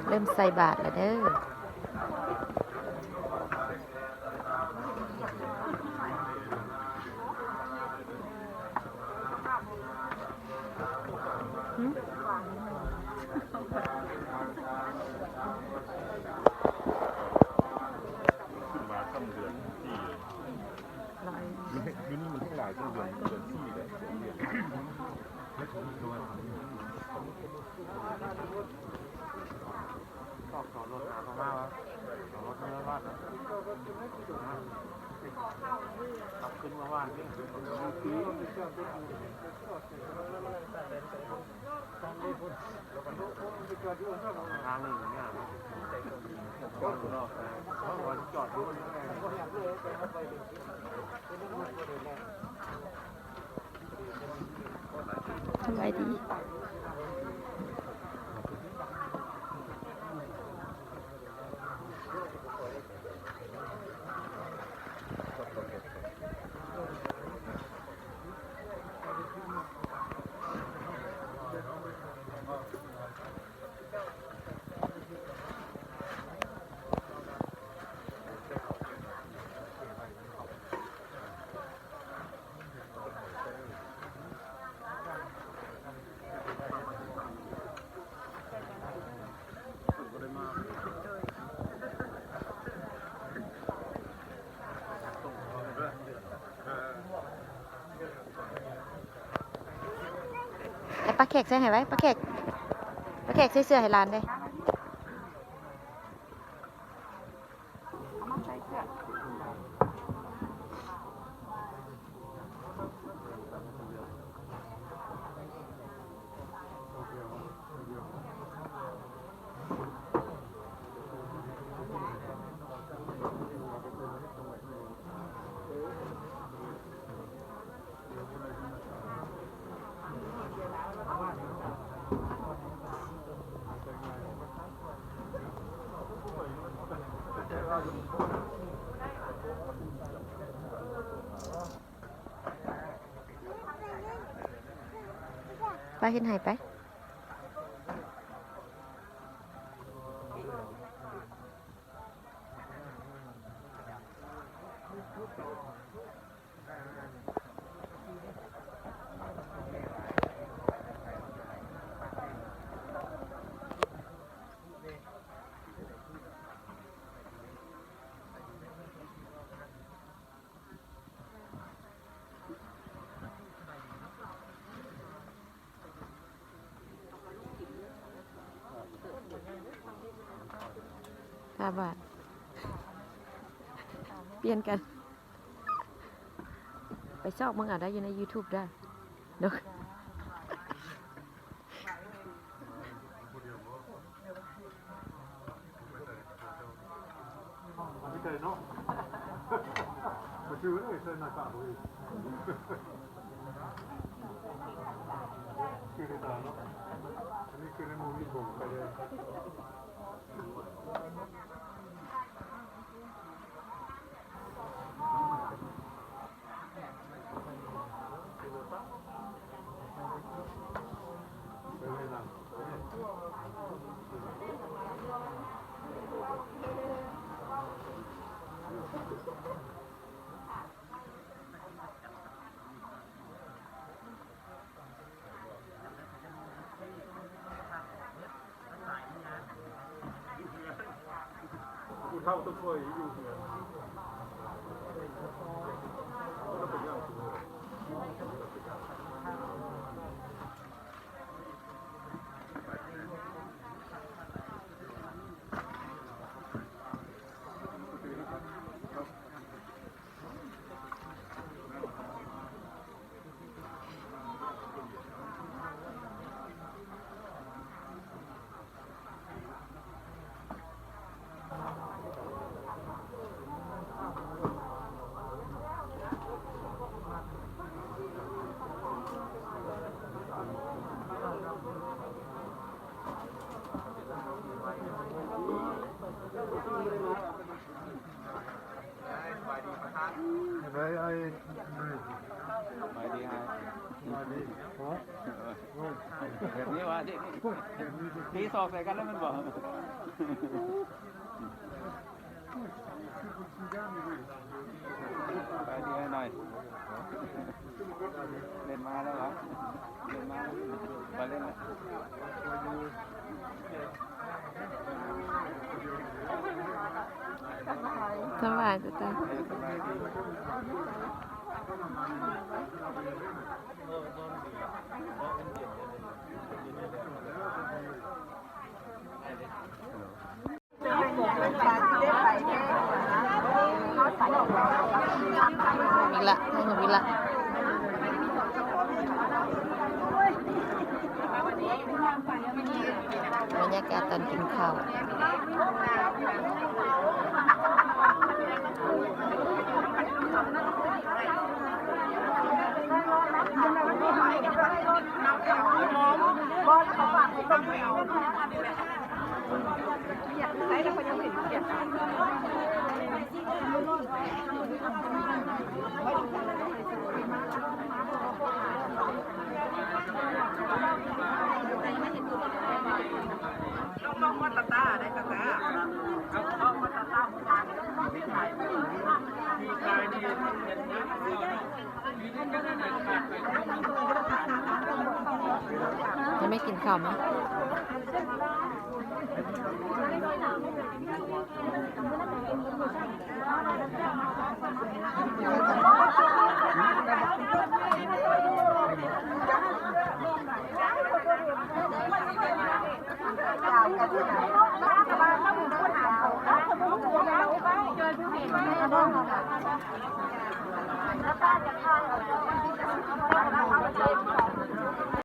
ເລີ່ມໃສ່ບາດແລ້ວເດີ. ຂຶ້ນມາຊ້ຳເດືອນສີ່ເລີຍ. ຢູ່ນີ້ມັນແຮ່ງຫຼາຍ ເດືອນສີ່ແຫຼະ. ອອກຈອດລົດຫາເຂົາມາວະ ຈອດລົດເມືອບ້ານນະ ກັບຄືນເມືອບ້ານນີ້ ທາງນີ້ມັນຍາກເນາະ ຈອດຢູ່ນອກ ຈອດຢູ່ ສະບາຍດີ. ເອົາປາແຂກໃສ່ໃຫ້ໄວ້ ປາແຂກ ປາແຂກໃສ່ເສື້ອໃຫ້ຫຼານເດ້. ໄປເຮັດໄຮ່ໄປ. ຫ້າບາດ ປ່ຽນກັນ ໄປຊອກເບິ່ງເອົາໄດ້ຢູ່ໃນຢູທູບເດີ. ໄປໄກເນາະ ບໍ່ຈື່ເລີຍ ໃສ່ໜ້າກາກເລີຍ ຄືໃນຕາເນາະ ອັນນີ້ຄືໃນໂມວິດ ບໍ່ໄປເລີຍ. ຜູ້ເຖົ້າຕ້ອງຊ່ວຍຢູ່ເຮືອນ ບໍ່ໄດ້ເປັນຫຍັງ. ຕີສອກໃສ່ກັນແລ້ວແມ່ນບໍ່? ໄປດີໃຫ້ໜ່ອຍ ເຫຼັ້ນມາແລ້ວຫວາ? ເຫຼັ້ນມາ ໄປເຫຼັ້ນແລ້ວ. ສະບາຍ ສະບາຍ. ອີກລະ ເອົາອີກລະ. ບັນຍາກາດຕອນກິນເຂົ້າ. ໃຫ້ແມ່ກິນເຂົ້າມາ. ແລ້ວກໍຈະພາໄປ